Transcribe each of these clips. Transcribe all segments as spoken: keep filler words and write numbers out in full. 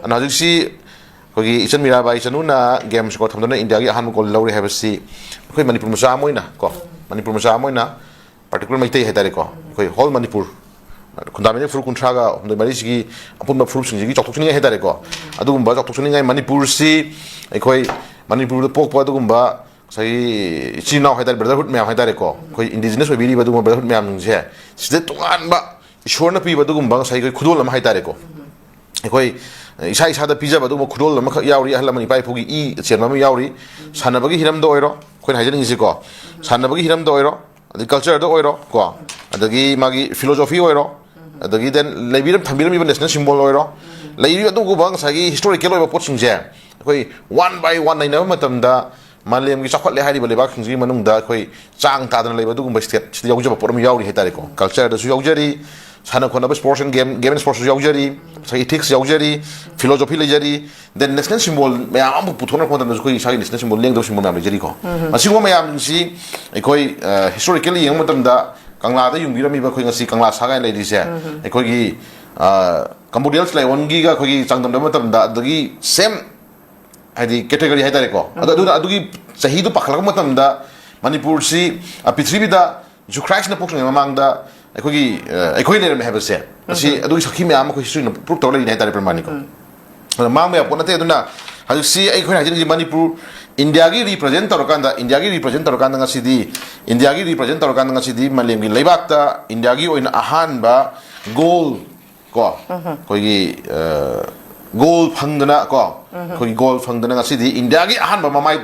ꯑꯗꯨꯅ ꯍꯧꯖꯤꯛꯁꯤ ꯑꯩꯈꯣꯏꯒꯤ ꯏꯆꯟ ꯃꯤꯔꯥꯕꯥꯏ ꯆꯅꯨꯅ ꯒꯦꯝꯁ ꯔꯦꯀꯣꯔꯗ ꯊꯝꯗꯨꯅ ꯏꯟꯗꯤꯌꯥꯒꯤ ꯑꯍꯥꯟꯕ ꯒꯣꯜ ꯂꯧꯔꯦ ꯍꯥꯏꯕꯁꯤ ꯑꯩꯈꯣꯏ ꯃꯅꯤꯄꯨꯔ ꯃꯆꯥ ꯑꯃ ꯑꯣꯏꯅ ꯀꯣ, ꯃꯅꯤꯄꯨꯔ ꯃꯆꯥ ꯑꯃ ꯑꯣꯏꯅ, ꯄꯥꯔꯇꯤꯀꯨꯂꯔ ꯃꯩꯇꯩ ꯍꯥꯏꯇꯥꯔꯦꯀꯣ, ꯑꯩꯈꯣꯏ ꯍꯣꯜ ꯃꯅꯤꯄꯨꯔ, ꯈꯨꯟꯗꯥꯃꯤꯅꯤ ꯐꯨꯔꯨꯞ ꯀꯨꯟꯊ꯭ꯔꯥꯒ ꯍꯨꯝꯗꯣꯏ ꯃꯔꯤꯁꯤꯒꯤ ꯑꯄꯨꯟꯕ ꯐꯨꯔꯨꯞꯁꯤꯡꯁꯤꯒꯤ ꯆꯥꯎꯊꯣꯛꯆꯅꯤꯡꯉꯥꯏ ꯍꯥꯏꯇꯥꯔꯦꯀꯣ, ꯑꯗꯨꯒꯨꯝꯕ ꯆꯥꯎꯊꯣꯛꯆꯅꯤꯡꯉꯥꯏ ꯃꯅꯤꯄꯨꯔꯁꯤ, ꯑꯩꯈꯣꯏ ꯃꯅꯤꯄꯨꯔꯗ ꯄꯣꯛꯄ ꯑꯗꯨꯒꯨꯝꯕ ꯉꯁꯥꯏꯒꯤ ꯏꯆꯤꯜ ꯏꯅꯥꯎ ꯍꯥꯏꯇꯥꯔꯦ, ꯕ꯭ꯔꯗꯔꯍꯨꯗ ꯃꯌꯥꯝ ꯍꯥꯏꯇꯥꯔꯦꯀꯣ, ꯑꯩꯈꯣꯏ ꯏꯟꯗꯤꯖꯤꯅꯁ ꯑꯣꯏꯕꯤꯔꯤꯕ ꯑꯗꯨꯒꯨꯝꯕ ꯕ꯭ꯔꯗꯔꯍꯨꯗ ꯃꯌꯥꯝꯁꯤꯡꯁꯦ, ꯁꯤꯗ ꯇꯣꯉꯥꯟꯕ ꯏꯁꯣꯔꯅ ꯄꯤꯕ ꯑꯗꯨꯒꯨꯝꯕ ꯉꯁꯥꯏꯒꯤ ꯑꯩꯈꯣꯏ ꯈꯨꯗꯣꯜ ꯑꯃ ꯍꯥꯏꯇꯥꯔꯦꯀꯣ꯫ ꯑꯩꯈꯣꯏ ꯏꯁꯥ ꯏꯁꯥꯗ ꯄꯤꯖꯕ ꯑꯗꯨꯒꯨꯝꯕ ꯈꯨꯗꯣꯜ ꯑꯃꯈꯛ ꯌꯥꯎꯔꯤ, ꯑꯍꯜ ꯂꯃꯟ ꯏꯄꯥ ꯏꯄꯨꯒꯤ ꯏ ꯆꯦꯟꯕ ꯑꯃ ꯌꯥꯎꯔꯤ꯫ ꯁꯥꯟꯅꯕꯒꯤ ꯍꯤꯔꯝꯗ ꯑꯣꯏꯔꯣ, ꯑꯩꯈꯣꯏꯅ ꯍꯥꯏꯖꯅꯤꯡꯉꯤꯁꯤꯀꯣ, ꯁꯥꯟꯅꯕꯒꯤ ꯍꯤꯔꯝꯗ ꯑꯣꯏꯔꯣ, ꯑꯗꯩ ꯀꯜꯆꯔꯗ ꯑꯣꯏꯔꯣ ꯀꯣ, ꯑꯗꯒꯤ ꯃꯥꯒꯤ ꯐꯤꯂꯣꯖꯣꯐꯤ ꯑꯣꯏꯔꯣ, ꯑꯗꯒꯤ ꯗꯦꯟ ꯂꯩꯕꯤꯔꯝ ꯊꯝꯕꯤꯔꯝꯃꯤꯕ ꯅꯦꯁꯅꯦꯜ ꯁꯤꯝꯕꯣꯜ ꯑꯣꯏꯔꯣ, ꯂꯩꯔꯤꯕ ꯑꯗꯨꯒꯨꯝꯕ ꯉꯁꯥꯏꯒꯤ ꯍꯤꯁꯇꯣꯔꯤꯀꯦꯜ ꯑꯣꯏꯕ ꯄꯣꯠꯁꯤꯡꯁꯦ ꯑꯩꯈꯣꯏ ꯋꯥꯟ ꯕꯥꯏ ꯋꯥꯟ ꯅꯩꯅꯕ ꯃꯇꯝꯗ ꯃꯥꯂꯦꯝꯒꯤ ꯆꯥꯎꯈꯠꯂꯦ ꯍꯥꯏꯔꯤꯕ ꯂꯩꯕꯥꯛꯁꯤꯡꯁꯤꯒꯤ ꯃꯅꯨꯡꯗ ꯑꯩꯈꯣꯏ ꯆꯥꯡ ꯇꯥꯗꯅ ꯂꯩꯕ ꯑꯗꯨꯒꯨꯝꯕ ꯁ꯭ꯇꯦꯠꯁꯤꯗ ꯌꯥꯎꯖꯕ ꯄꯣꯠ ꯑꯃ ꯌꯥꯎꯔꯤ ꯍꯥꯏꯇꯥꯔꯦꯀꯣ꯫ ꯀꯜꯆꯔꯗꯁꯨ ꯌꯥꯎꯖꯔꯤ, ꯁꯥꯟꯅ ꯈꯣꯠꯅꯕ, sports and game, game and ꯁ꯭ꯄꯣꯔꯠꯁꯁꯨ ꯌꯥꯎꯖꯔꯤ, ꯉꯁꯥꯏꯒꯤ ꯏꯊꯤꯛꯁ ꯌꯥꯎꯖꯔꯤ, ꯐꯤꯂꯣꯖꯣꯐꯤ ꯂꯩꯖꯔꯤ, ꯗꯦꯟ ꯅꯦꯁꯅꯦꯜ ꯁꯤꯝꯕꯣꯜ ꯃꯌꯥꯝ ꯑꯃ ꯄꯨꯊꯣꯛꯅꯔꯛꯄ ꯃꯇꯝꯗꯁꯨ ꯑꯩꯈꯣꯏ ꯏꯁꯥꯒꯤ ꯅꯦꯁꯅꯦꯜ ꯁꯤꯝꯕꯣꯜ ꯂꯦꯡꯗꯕ ꯁꯤꯝꯕꯣꯜ ꯃꯌꯥꯝ ꯂꯩꯖꯔꯤꯀꯣ꯫ ꯃꯁꯤꯒꯨꯝꯕ ꯃꯌꯥꯝꯁꯤ ꯑꯩꯈꯣꯏ ꯍꯤꯁꯇꯣꯔꯤꯀꯦꯜꯂꯤ ꯌꯦꯡꯕ ꯃꯇꯝꯗ ꯀꯪꯂꯥꯗ ꯌꯨꯡꯕꯤꯔꯝꯃꯤꯕ ꯑꯩꯈꯣꯏ ꯉꯁꯤ ꯀꯪꯂꯥ ꯁꯥꯒꯥꯏꯅ ꯂꯩꯔꯤꯁꯦ, ꯑꯩꯈꯣꯏꯒꯤ ꯀꯝꯕꯣꯗꯤꯌꯟꯁ ꯂꯥꯏꯑꯣꯟꯒꯤꯒ ꯑꯩꯈꯣꯏꯒꯤ ꯆꯥꯡꯗꯝꯅꯕ ꯃꯇꯝꯗ ꯑꯗꯒꯤ ꯁꯦꯝ ꯍꯥꯏꯗꯤ ꯀꯦꯇꯦꯒꯣꯔꯤ ꯍꯥꯏꯇꯥꯔꯦꯀꯣ꯫ ꯑꯗꯣ ꯑꯗꯨꯅ ꯑꯗꯨꯒꯤ ꯆꯍꯤꯗꯨ ꯄꯥꯈꯠꯂꯛꯄ ꯃꯇꯝꯗ ꯃꯅꯤꯄꯨꯔꯁꯤ, ꯑ, ꯄ꯭ꯔꯤꯊꯤꯕꯤꯗ ꯖꯤꯁꯨ ꯈ꯭ꯔꯥꯏꯁꯅ ꯄꯣꯛꯇ꯭ꯔꯤꯉꯩ ꯃꯃꯥꯡꯗ ꯑꯩꯈꯣꯏꯒꯤ, ꯑ, ꯑꯩꯈꯣꯏ ꯂꯩꯔꯝꯃꯦ ꯍꯥꯏꯕꯁꯦ, ꯑꯁꯤ ꯑꯗꯨꯒꯤ ꯁꯥꯈꯤ ꯃꯌꯥꯝ ꯑꯃ ꯑꯩꯈꯣꯏ ꯍꯤꯁꯇ꯭ꯔꯤꯅ ꯄ꯭ꯔꯨꯞ ꯇꯧꯔ ꯂꯩꯔꯤꯅꯤ ꯍꯥꯏꯇꯥꯔꯦ, ꯄ꯭ꯔꯃꯥꯟꯅꯤꯀꯣ꯫ ꯑꯗꯣ ꯃꯥꯡꯕ ꯌꯥꯕ ꯄꯣꯠ ꯅꯠꯇꯦ꯫ ꯑꯗꯨꯅ ꯍꯧꯖꯤꯛꯁꯤ ꯑꯩꯈꯣꯏꯅ ꯍꯥꯏꯖꯅꯤꯡꯉꯤꯁꯤ ꯃꯅꯤꯄꯨꯔ ꯏꯟꯗꯤꯌꯥꯒꯤ ꯔꯤꯄ꯭ꯔꯖꯦꯟ ꯇꯧꯔꯀꯥꯟꯗ, ꯏꯟꯗꯤꯌꯥꯒꯤ ꯔꯤꯄ꯭ꯔꯖꯦꯟ ꯇꯧꯔꯀꯥꯟꯗ ꯉꯁꯤꯗꯤ, ꯏꯟꯗꯤꯌꯥꯒꯤ ꯔꯤꯄ꯭ꯔꯖꯦꯟ ꯇꯧꯔꯀꯥꯟꯗ ꯉꯁꯤꯗꯤ ꯃꯥꯂꯦꯝꯒꯤ ꯂꯩꯕꯥꯛꯇ ꯏꯟꯗꯤꯌꯥꯒꯤ ꯑꯣꯏꯅ ꯑꯍꯥꯟꯕ ꯒꯣꯜ ꯀꯣ, ꯑꯩꯈꯣꯏꯒꯤ, ꯑ, ꯒꯣꯜ ꯐꯪꯗꯅ ꯀꯣ, ꯑꯩꯈꯣꯏꯒꯤ ꯒꯣꯜ ꯐꯪꯗꯅ ꯉꯁꯤꯗꯤ ꯏꯟꯗꯤꯌꯥꯒꯤ ꯑꯍꯥꯟꯕ ꯃꯃꯥꯏ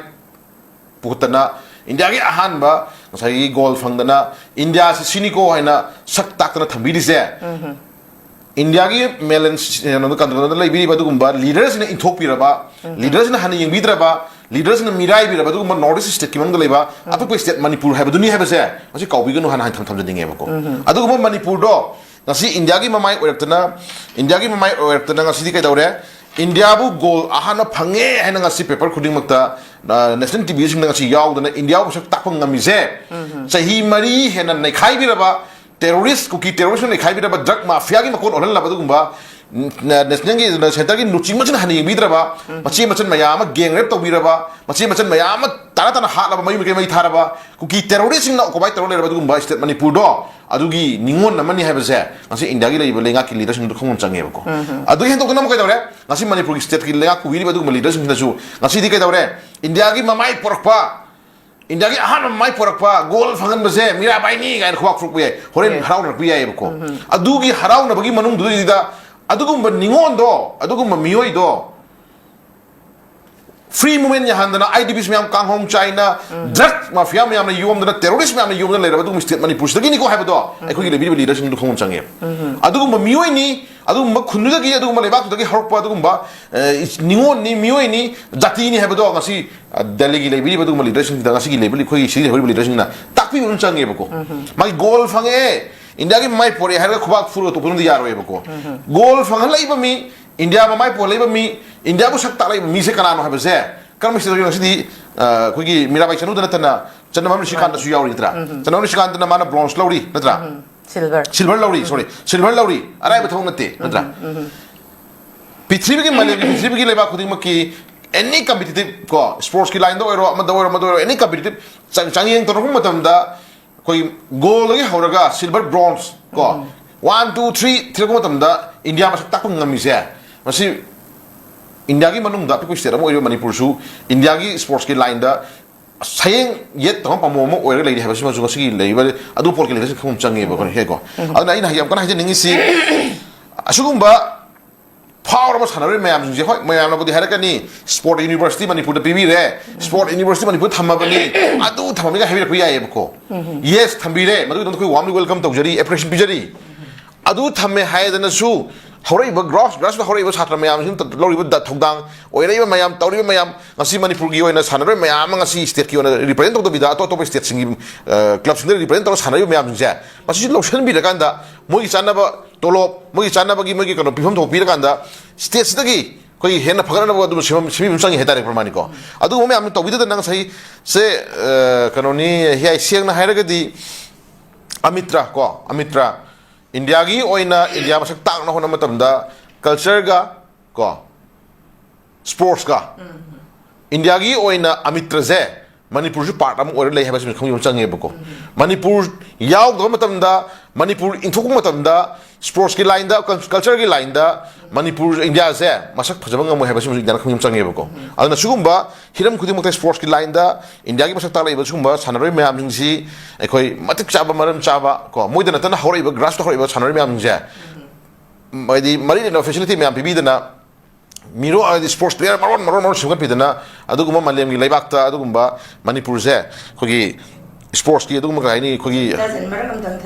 ꯄꯨꯈꯠꯇꯅ, ꯏꯟꯗꯤꯌꯥꯒꯤ ꯑꯍꯥꯟꯕ ꯉꯁꯥꯏꯒꯤ ꯒꯣꯜ ꯐꯪꯗꯅ, ꯏꯟꯗꯤꯌꯥꯁꯤ ꯁꯤꯅꯤꯀꯣ ꯍꯥꯏꯅ ꯁꯛ ꯇꯥꯛꯇꯅ ꯊꯝꯕꯤꯔꯤꯁꯦ, ꯏꯟꯗꯤꯌꯥꯒꯤ ꯃꯦꯂꯦꯟ ꯀꯩꯅꯣꯗ ꯀꯟꯇ꯭ꯔꯣꯜꯗ ꯂꯩꯕꯤꯔꯤꯕ ꯑꯗꯨꯒꯨꯝꯕ ꯂꯤꯗꯔꯁꯤꯡꯅ ꯏꯟꯊꯣꯛꯄꯤꯔꯕ, ꯂꯤꯗꯔꯁꯤꯡꯅ ꯍꯟꯅ ꯌꯦꯡꯕꯤꯗ꯭ꯔꯕ, ꯂꯤꯗꯔꯁꯤꯡꯅ ꯃꯤꯔꯥꯏꯕꯤꯔꯕ ꯑꯗꯨꯒꯨꯝꯕ ꯅꯣꯔꯠ ꯏꯁ ꯁ꯭ꯇꯦꯠꯀꯤ ꯃꯅꯨꯡꯗ ꯂꯩꯕ ꯑꯄꯤꯛꯄ ꯁ꯭ꯇꯦꯠ ꯃꯅꯤꯄꯨꯔ ꯍꯥꯏꯕꯗꯨꯅꯤ ꯍꯥꯏꯕꯁꯦ ꯃꯁꯤ ꯀꯥꯎꯕꯤꯒꯅꯨ ꯍꯥꯏꯅ ꯍꯥꯏꯅ ꯊꯝꯖꯅꯤꯡꯉꯦꯕꯀꯣ꯫ ꯑꯗꯨꯒꯨꯝꯕ ꯃꯅꯤꯄꯨꯔꯗꯣ ꯉꯁꯤ ꯏꯟꯗꯤꯌꯥꯒꯤ ꯃꯃꯥꯏ ꯑꯣꯏꯔꯛꯇꯅ, ꯏꯟꯗꯤꯌꯥꯒꯤ ꯃꯃꯥꯏ ꯑꯣꯏꯔꯛꯇꯅ ꯉꯁꯤꯗꯤ ꯀꯩꯗꯧꯔꯦ? ꯏꯟꯗꯤꯌꯥꯕꯨ ꯒꯣꯜ ꯑꯍꯥꯟꯕ ꯐꯪꯉꯦ ꯍꯥꯏꯅ ꯉꯁꯤ ꯄꯦꯄꯔ ꯈꯨꯗꯤꯡꯃꯛꯇ, ꯑ, ꯅꯦꯁꯅꯦꯜ ꯇꯤ ꯚꯤꯁꯤꯡꯗ ꯉꯁꯤ ꯌꯥꯎꯗꯅ ꯏꯟꯗꯤꯌꯥꯕꯨ ꯃꯁꯛ ꯇꯥꯛꯄ ꯉꯝꯃꯤꯁꯦ ꯆꯍꯤ ꯃꯔꯤ ꯍꯦꯟꯅ ꯅꯩꯈꯥꯏꯕꯤꯔꯕ ꯇꯦꯔꯣꯔꯤꯁ, ꯀꯨꯀꯤ ꯇꯦꯔꯣꯔꯤꯁꯅ ꯅꯩꯈꯥꯏꯕꯤꯔꯕ ꯗ꯭ꯔꯒ ꯃꯥꯐꯤꯌꯥꯒꯤ ꯃꯀꯣꯟ ꯑꯣꯜꯍꯜꯂꯕ ꯑꯗꯨꯒꯨꯝꯕ ꯅꯦꯁꯅꯦꯜꯒꯤ, ꯁꯦꯟꯇꯔꯒꯤ ꯂꯨꯆꯤꯡꯕꯁꯤꯡꯅ ꯍꯟꯅ ꯌꯦꯡꯕꯤꯗ꯭ꯔꯕ, ꯃꯆꯦ ꯃꯆꯟ ꯃꯌꯥꯝ ꯑꯃ ꯒꯦꯡ ꯔꯦꯞ ꯇꯧꯕꯤꯔꯕ, ꯃꯆꯦ ꯃꯆꯟ ꯃꯌꯥꯝ ꯑꯃ ꯇꯥꯅ ꯇꯥꯅ ꯍꯥꯠꯂꯕ, ꯃꯌꯨꯝ ꯃꯀꯩ ꯃꯩ ꯊꯥꯔꯕ, ꯀꯨꯀꯤ ꯇꯦꯔꯣꯔꯤꯁꯁꯤꯡꯅ ꯑꯣꯀꯨꯄꯥꯏ ꯇꯧꯔ ꯂꯩꯔꯕ ꯑꯗꯨꯒꯨꯝꯕ ꯁ꯭ꯇꯦꯠ ꯃꯅꯤꯄꯨꯔꯗꯣ, ꯑꯗꯨꯒꯤ ꯅꯤꯉꯣꯟ ꯑꯃꯅꯤ ꯍꯥꯏꯕꯁꯦ ꯉꯁꯤ ꯏꯟꯗꯤꯌꯥꯒꯤ ꯂꯩꯔꯤꯕ ꯂꯩꯉꯥꯛꯀꯤ ꯂꯤꯗꯔꯁꯤꯡꯗꯨ ꯈꯪꯐꯝ ꯆꯪꯉꯦꯕꯀꯣ꯫ ꯑꯗꯨꯒꯤ ꯍꯦꯟꯗꯣꯛꯇꯅ ꯑꯃꯨꯛ ꯀꯩꯗꯧꯔꯦ? ꯉꯁꯤ ꯃꯅꯤꯄꯨꯔꯒꯤ ꯁ꯭ꯇꯦꯠꯀꯤ ꯂꯩꯉꯥꯛ ꯄꯨꯕꯤꯔꯤꯕ ꯑꯗꯨꯒꯨꯝꯕ ꯂꯤꯗꯔꯁꯤꯡꯁꯤꯅꯁꯨ ꯉꯁꯤꯗꯤ ꯀꯩꯗꯧꯔꯦ? ꯏꯟꯗꯤꯌꯥꯒꯤ ꯃꯃꯥꯏ ꯄꯣꯔꯛꯄ, ꯏꯟꯗꯤꯌꯥꯒꯤ ꯑꯍꯥꯟꯕ ꯃꯃꯥꯏ ꯄꯣꯔꯛꯄ, ꯒꯣꯜ ꯐꯪꯍꯟꯕꯁꯦ ꯃꯤꯔꯥꯕꯥꯏꯅꯤ ꯀꯥꯏꯅ ꯈꯨꯕꯥꯛ ꯐꯨꯔꯛꯄ ꯌꯥꯏ, ꯍꯣꯔꯦꯟ ꯍꯔꯥꯎꯅꯔꯛꯄ ꯌꯥꯏꯑꯕꯀꯣ꯫ ꯑꯗꯨꯒꯤ ꯍꯔꯥꯎꯅꯕꯒꯤ ꯃꯅꯨꯡꯗꯨꯗꯩꯗ ꯑꯗꯨꯒꯨꯝꯕ ꯅꯤꯉꯣꯟꯗꯣ, ꯑꯗꯨꯒꯨꯝꯕ ꯃꯤꯑꯣꯏꯗꯣ, ꯐ꯭ꯔꯤ ꯃꯨꯚꯃꯦꯟ ꯌꯥꯍꯟꯗꯅ, ꯑꯥꯏ ꯗꯤ ꯄꯤꯁ ꯃꯌꯥꯝ ꯀꯥꯡꯍꯧ ꯆꯥꯏꯅ, ꯗ꯭ꯔꯒ ꯃꯥꯐꯤꯌꯥ ꯃꯌꯥꯝꯅ ꯌꯣꯝꯗꯅ, ꯇꯦꯔꯣꯔꯤꯁ ꯃꯌꯥꯝꯅ ꯌꯣꯝꯗꯅ ꯂꯩꯔꯕ ꯑꯗꯨꯒꯨꯝꯕ ꯁ꯭ꯇꯦꯠ ꯃꯅꯤꯄꯨꯔꯁꯤꯗꯒꯤꯅꯤꯀꯣ ꯍꯥꯏꯕꯗꯣ ꯑꯩꯈꯣꯏꯒꯤ ꯂꯩꯕꯤꯔꯤꯕ ꯂꯤꯗꯔꯁꯤꯡꯗꯨ ꯈꯪꯐꯝ ꯆꯪꯉꯦꯕ꯫ ꯑꯗꯨꯒꯨꯝꯕ ꯃꯤꯑꯣꯏꯅꯤ, ꯑꯗꯨꯒꯨꯝꯕ ꯈꯨꯟꯗꯨꯗꯒꯤ, ꯑꯗꯨꯒꯨꯝꯕ ꯂꯩꯕꯥꯛꯇꯨꯗꯒꯤ ꯍꯧꯔꯛꯄ ꯑꯗꯨꯒꯨꯝꯕ, ꯑ, ꯅꯤꯉꯣꯜꯅꯤ, ꯃꯤꯑꯣꯏꯅꯤ, ꯖꯥꯇꯤꯅꯤ ꯍꯥꯏꯕꯗꯣ ꯉꯁꯤ, ꯑ, ꯗꯦꯜꯂꯤꯒꯤ ꯂꯩꯕꯤꯔꯤꯕ ꯑꯗꯨꯒꯨꯝꯕ ꯂꯤꯗꯔꯁꯤꯡꯁꯤꯗ, ꯉꯁꯤꯒꯤ ꯂꯩꯕꯤꯔꯤꯕ ꯑꯩꯈꯣꯏꯒꯤ ꯁꯤꯗ ꯂꯩꯍꯧꯔꯤꯕ ꯂꯤꯗꯔꯁꯤꯡꯅ ꯇꯥꯛꯄꯤꯕ ꯑꯃ ꯆꯪꯉꯦꯕꯀꯣ꯫ ꯃꯥꯒꯤ ꯒꯣꯜ ꯐꯪꯉꯦ, ꯏꯟꯗꯤꯌꯥꯒꯤ ꯃꯃꯥꯏ ꯄꯣꯔꯛꯑꯦ ꯍꯥꯏꯔꯒ ꯈꯨꯕꯥꯛ ꯐꯨꯔꯒ ꯇꯣꯛꯄꯗꯨꯅꯗꯤ ꯌꯥꯔꯣꯏꯕꯀꯣ꯫ ꯒꯣꯜ ꯐꯪꯍꯜꯂꯛꯏꯕ ꯃꯤ, ꯏꯟꯗꯤꯌꯥ ꯃꯃꯥꯏ ꯄꯣꯜꯂꯛꯏꯕ ꯃꯤ, ꯏꯟꯗꯤꯌꯥꯕꯨ ꯁꯛ ꯇꯥꯛꯂꯛꯏꯕ ꯃꯤꯁꯦ ꯀꯅꯥꯅꯣ ꯍꯥꯏꯕꯁꯦ ꯀꯔꯝꯕ ꯁꯤꯗ ꯉꯁꯤꯗꯤ, ꯑ, ꯑꯩꯈꯣꯏꯒꯤ ꯃꯤꯔꯥꯕꯥꯏ ꯆꯅꯨꯗ ꯅꯠꯇꯅ ꯆꯅꯝ ꯅꯤꯁꯤꯀꯥꯟꯇꯁꯨ ꯌꯥꯎꯔꯤꯗ꯭ꯔꯥ? ꯆꯅꯝ ꯅꯤꯁꯤꯀꯥꯟꯇꯅ ꯃꯥꯅ ꯕ꯭ꯔꯣꯟꯖ ꯂꯧꯔꯤ ꯅꯠꯇ꯭ꯔꯥ? ꯁꯤꯜꯚꯔ꯫ ꯁꯤꯜꯚꯔ ꯂꯧꯔꯤ, ꯁꯣꯔꯤ, ꯁꯤꯜꯚꯔ ꯂꯧꯔꯤ, ꯑꯔꯥꯏꯕ ꯊꯕꯛ ꯅꯠꯇꯦ ꯅꯠꯇ꯭ꯔꯥ? ꯄ꯭ꯔꯤꯊꯤꯕꯤꯒꯤ, ꯃꯥꯂꯦꯝꯒꯤ ꯄ꯭ꯔꯤꯊꯤꯕꯤꯒꯤ ꯂꯩꯕꯥꯛ ꯈꯨꯗꯤꯡꯃꯛꯀꯤ ꯑꯦꯅꯤ ꯀꯝꯄꯤꯇꯤꯇꯤꯞ ꯀꯣ, ꯁ꯭ꯄꯣꯔꯠꯁꯀꯤ ꯂꯥꯏꯟꯗ ꯑꯣꯏꯔꯣ, ꯑꯃꯗ ꯑꯣꯏꯔꯣ, ꯑꯃꯗ ꯑꯣꯏꯔꯣ, ꯑꯦꯅꯤ ꯀꯝꯄꯤꯇꯤꯇꯤꯞ ꯆꯥꯡ-, ꯆꯥꯡꯌꯦꯡ ꯇꯧꯔꯛꯄ ꯃꯇꯝꯗ ꯑꯩꯈꯣꯏ ꯒꯣꯜꯗꯒꯤ ꯍꯧꯔꯒ ꯁꯤꯜꯚꯔ, ꯕ꯭ꯔꯣꯟꯖ ꯀꯣ, ꯋꯥꯟ, ꯇꯨ, ꯊ꯭ꯔꯤ ꯊꯤꯔꯛꯄ ꯃꯇꯝꯗ ꯏꯟꯗꯤꯌꯥ ꯃꯁꯛ ꯇꯥꯛꯄ ꯉꯝꯃꯤꯁꯦ, ꯃꯁꯤ ꯏꯟꯗꯤꯌꯥꯒꯤ ꯃꯅꯨꯡꯗ ꯑꯄꯤꯛꯄ ꯁ꯭ꯇꯦꯠ ꯑꯃ ꯑꯣꯏꯔꯤꯕ ꯃꯅꯤꯄꯨꯔꯁꯨ ꯏꯟꯗꯤꯌꯥꯒꯤ ꯁ꯭ꯄꯣꯔꯠꯁꯀꯤ ꯂꯥꯏꯟꯗ ꯁꯌꯦꯡ ꯌꯦꯠ ꯇꯧꯐꯝ ꯄꯥꯝꯕꯣꯝ ꯑꯃ ꯑꯣꯏꯔꯒ ꯂꯩꯔꯤ ꯍꯥꯏꯕꯁꯤꯃꯁꯨ ꯉꯁꯤꯒꯤ ꯂꯩꯔꯤꯕ ꯑꯗꯨ ꯄꯣꯠꯀꯤ ꯂꯤꯗꯔꯁꯤꯡ ꯈꯪꯐꯝ ꯆꯪꯉꯦꯕ ꯑꯩꯈꯣꯏꯅ ꯍꯦꯛꯀꯣ꯫ ꯑꯗꯨꯅ ꯑꯩꯅ ꯌꯥꯝ ꯀꯟꯅ ꯍꯥꯏꯖꯅꯤꯡꯉꯤꯁꯤ, ꯑꯁꯤꯒꯨꯝꯕ ꯐꯥꯎꯔꯕ ꯁꯥꯟꯅꯔꯣꯏ ꯃꯌꯥꯝꯁꯤꯡꯁꯦ, ꯍꯣꯏ, ꯃꯌꯥꯝꯅꯕꯨꯗꯤ ꯍꯥꯏꯔꯛꯀꯅꯤ, ꯁ꯭ꯄꯣꯔꯠ ꯌꯨꯅꯤꯚꯔꯁꯤꯇꯤ ꯃꯅꯤꯄꯨꯔꯗ ꯄꯤꯕꯤꯔꯦ, ꯁ꯭ꯄꯣꯔꯠ ꯌꯨꯅꯤꯚꯔꯁꯤꯇꯤ ꯃꯅꯤꯄꯨꯔꯗ ꯊꯝꯃꯕꯅꯤ, ꯑꯗꯨ ꯊꯝꯃꯕꯅꯤꯒ ꯍꯥꯏꯕꯤꯔꯛꯄ ꯌꯥꯏꯑꯕꯀꯣ꯫ ꯌꯦꯁ, ꯊꯝꯕꯤꯔꯦ, ꯃꯗꯨꯒꯤꯗꯃꯛꯇ ꯑꯩꯈꯣꯏ ꯋꯥꯔꯝꯂꯤ ꯋꯦꯜꯀꯝ ꯇꯧꯖꯔꯤ, ꯑꯦꯄ꯭ꯔꯤꯁꯤꯌꯦꯁꯟ ꯄꯤꯖꯔꯤ꯫ ꯑꯗꯨ ꯊꯝꯃꯦ ꯍꯥꯏꯗꯅꯁꯨ ꯍꯧꯔꯛꯏꯕ ꯒ꯭ꯔꯥꯁ, ꯒ꯭ꯔꯥꯁꯔꯨꯠꯇ ꯍꯧꯔꯛꯏꯕ ꯁꯥꯇ꯭ꯔ ꯃꯌꯥꯝꯁꯤꯅ ꯂꯧꯔꯤꯕ ꯗ-, ꯊꯧꯗꯥꯡ, ꯑꯣꯏꯔꯛꯏꯕ ꯃꯌꯥꯝ, ꯇꯧꯔꯤꯕ ꯃꯌꯥꯝ, ꯉꯁꯤ ꯃꯅꯤꯄꯨꯔꯒꯤ ꯑꯣꯏꯅ ꯁꯥꯟꯅꯔꯣꯏ ꯃꯌꯥꯝ ꯑꯃ ꯉꯁꯤ ꯁ꯭ꯇꯦꯠꯀꯤ ꯑꯣꯏꯅ ꯔꯤꯄ꯭ꯔꯖꯦꯟ ꯇꯧꯗꯕꯤꯗ ꯑꯇꯣꯞ ꯑꯇꯣꯞꯄ ꯁ꯭ꯇꯦꯠꯁꯤꯡꯒꯤ, ꯑ, ꯀ꯭ꯂꯕꯁꯤꯡꯗ ꯔꯤꯄ꯭ꯔꯖꯦꯟ ꯇꯧꯔꯒ ꯁꯥꯟꯅꯔꯤꯕ ꯃꯌꯥꯝꯁꯤꯡꯁꯦ, ꯃꯁꯤꯁꯨ ꯂꯧꯁꯤꯟꯕꯤꯔꯀꯥꯟꯗ ꯃꯣꯏꯒꯤ ꯆꯥꯅꯕ ꯇꯣꯂꯣꯞ, ꯃꯣꯏꯒꯤ ꯆꯥꯅꯕꯒꯤ ꯃꯣꯏꯒꯤ ꯀꯩꯅꯣ ꯄꯤꯐꯝ ꯊꯣꯛꯄ ꯄꯤꯔꯀꯥꯟꯗ ꯁ꯭ꯇꯦꯠꯁꯤꯗꯒꯤ ꯑꯩꯈꯣꯏꯒꯤ ꯍꯦꯟꯅ ꯐꯒꯠꯅꯕ ꯑꯗꯨꯝ ꯁꯦꯝꯕ-, ꯁꯦꯝꯕꯤꯕ ꯑꯃ ꯆꯪꯉꯤ ꯍꯥꯏꯇꯥꯔꯦ, ꯄ꯭ꯔꯃꯥꯅꯤꯀꯣ꯫ ꯑꯗꯨꯒꯨꯝꯕ ꯃꯌꯥꯝꯗꯨ ꯇꯧꯕꯤꯗꯗꯅ ꯉꯁꯥꯏꯁꯦ, ꯑ, ꯀꯩꯅꯣꯅꯤ, ꯍꯤꯌꯥꯏ ꯁꯦꯡꯅ ꯍꯥꯏꯔꯒꯗꯤ ꯑꯃꯤꯇ꯭ꯔꯥ ꯀꯣ, ꯑꯃꯤꯇ꯭ꯔꯥ ꯏꯟꯗꯤꯌꯥꯒꯤ ꯑꯣꯏꯅ ꯏꯟꯗꯤꯌꯥ ꯃꯁꯛ ꯇꯥꯛꯅ ꯍꯣꯠꯅꯕ ꯃꯇꯝꯗ ꯀꯜꯆꯔꯒ ꯀꯣ ꯁ꯭ꯄꯣꯔꯠꯁꯀ ꯏꯟꯗꯤꯌꯥꯒꯤ ꯑꯣꯏꯅ ꯑꯃꯤꯇ꯭ꯔꯁꯦ ꯃꯅꯤꯄꯨꯔꯁꯨ ꯄꯥꯔꯠ ꯑꯃ ꯑꯣꯏꯔ ꯂꯩ ꯍꯥꯏꯕꯁꯤꯃꯁꯨ ꯈꯪꯕ ꯑꯃ ꯆꯪꯉꯦꯕꯀꯣ꯫ ꯃꯅꯤꯄꯨꯔ ꯌꯥꯎꯗꯕ ꯃꯇꯝꯗ, ꯃꯅꯤꯄꯨꯔ ꯏꯟꯊꯣꯛꯄ ꯃꯇꯝꯗ ꯁ꯭ꯄꯣꯔꯠꯁꯀꯤ ꯂꯥꯏꯟꯗ, ꯀꯜꯆꯔꯒꯤ ꯂꯥꯏꯟꯗ ꯃꯅꯤꯄꯨꯔ, ꯏꯟꯗꯤꯌꯥꯁꯦ ꯃꯁꯛ ꯐꯖꯕ ꯉꯝꯃꯣꯏ ꯍꯥꯏꯕꯁꯤꯃꯁꯨ ꯏꯟꯗꯤꯌꯥꯅ ꯈꯪꯕ ꯑꯃ ꯆꯪꯉꯦꯕꯀꯣ꯫ ꯑꯗꯨꯅ ꯁꯤꯒꯨꯝꯕ ꯍꯤꯔꯝ ꯈꯨꯗꯤꯡꯃꯛꯇ ꯁ꯭ꯄꯣꯔꯠꯁꯀꯤ ꯂꯥꯏꯟꯗ ꯏꯟꯗꯤꯌꯥꯒꯤ ꯃꯁꯛ ꯇꯥꯛꯂꯛꯏꯕ ꯁꯤꯒꯨꯝꯕ ꯁꯥꯟꯅꯔꯣꯏ ꯃꯌꯥꯝꯁꯤꯡꯁꯤ ꯑꯩꯈꯣꯏ ꯃꯇꯤꯛ ꯆꯥꯕ, ꯃꯔꯝ ꯆꯥꯕ ꯀꯣ, ꯃꯣꯏꯗ ꯅꯠꯇꯅ ꯍꯧꯔꯛꯏꯕ, ꯒ꯭ꯔꯥꯁꯇ ꯍꯧꯔꯛꯏꯕ ꯁꯥꯟꯅꯔꯣꯏ ꯃꯌꯥꯝꯁꯤꯡꯁꯦ ꯍꯥꯏꯗꯤ ꯃꯔꯤ ꯂꯩꯅꯕ ꯐꯦꯁꯤꯂꯤꯇꯤ ꯃꯌꯥꯝ ꯄꯤꯕꯤꯗꯅ, ꯃꯤꯔꯣ ꯍꯥꯏꯗꯤ ꯁ꯭ꯄꯣꯔꯠꯁ ꯄ꯭ꯂꯦꯌꯔ ꯃꯔꯣꯟ ꯃꯔꯣꯟ ꯃꯔꯣꯟ ꯁꯦꯝꯒꯠꯄꯤꯗꯅ, ꯑꯗꯨꯒꯨꯝꯕ ꯃꯥꯂꯦꯝꯒꯤ ꯂꯩꯕꯥꯛꯇ ꯑꯗꯨꯒꯨꯝꯕ ꯃꯅꯤꯄꯨꯔꯁꯦ ꯑꯩꯈꯣꯏꯒꯤ ꯁ꯭ꯄꯣꯔꯠꯁꯀꯤ ꯑꯗꯨꯒꯨꯝꯕ ꯀꯩ ꯍꯥꯏꯅꯤ, ꯑꯩꯈꯣꯏꯒꯤ ꯇꯥꯖꯟ ꯃꯔꯛ ꯑꯝꯇꯪ